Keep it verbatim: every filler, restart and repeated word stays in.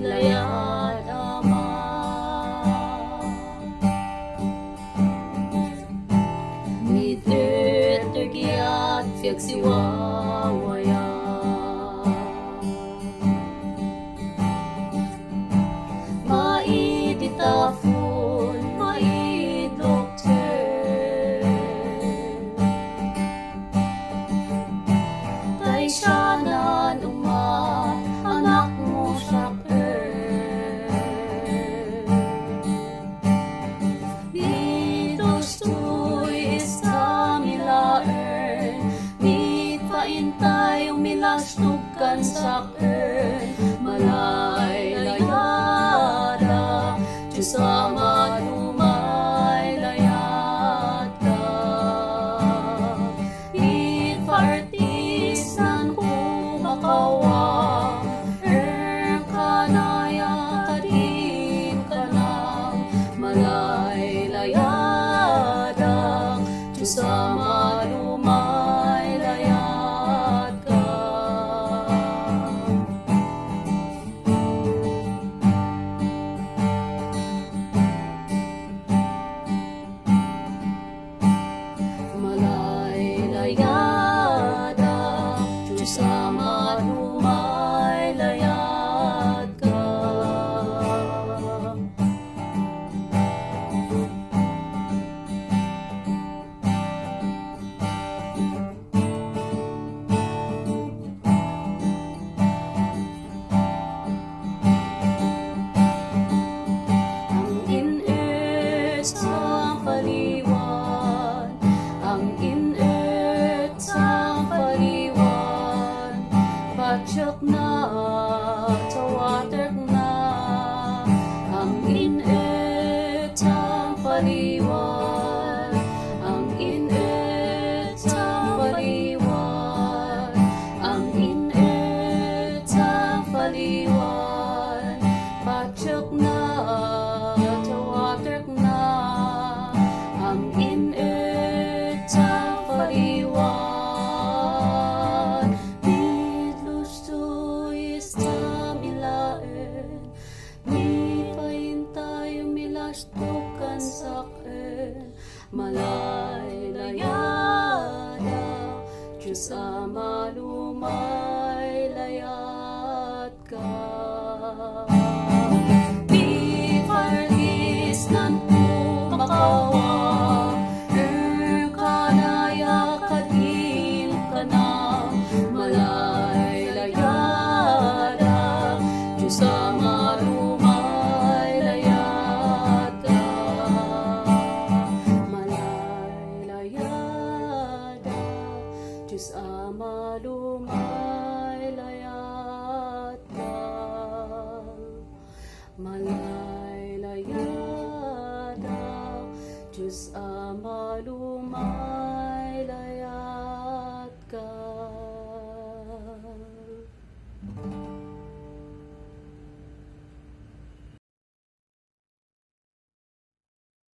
layad Ama. Mit öt ergiat fiaksi wawaia. Maid di tafun, maid lokter. Taishanan umat, anak mo saker. Mit lustui stamina er, mit paintai umilas tukan sak er, malai layada, Jesús amado mai layad ka. Ipartis nan ku makawa, erkanaya kadin kanang, malai layada, Jesús amado mai layad ka. Malai layada, Jesús amado mai layad ka. Ang in-öt sang paliwan, ang in-öt sang paliwan, patsok na, tawatek na, ang in-öt sang paliwan, ang in-öt sang paliwan, ang in-öt sang paliwan, patsok na, tawatek na, ang in-öt sang paliwan, mit lustui stamilaen, mit paintai umilas tukan sak en, malai layada, Jesús amado mai layad ka. Ipartis nan ku makawa, erkanaya kadin kanang, malai layada, Jesús amado mai layad ka. Malai layada, Jesús amado mai layad ka. Malai layada, Jesús amado mai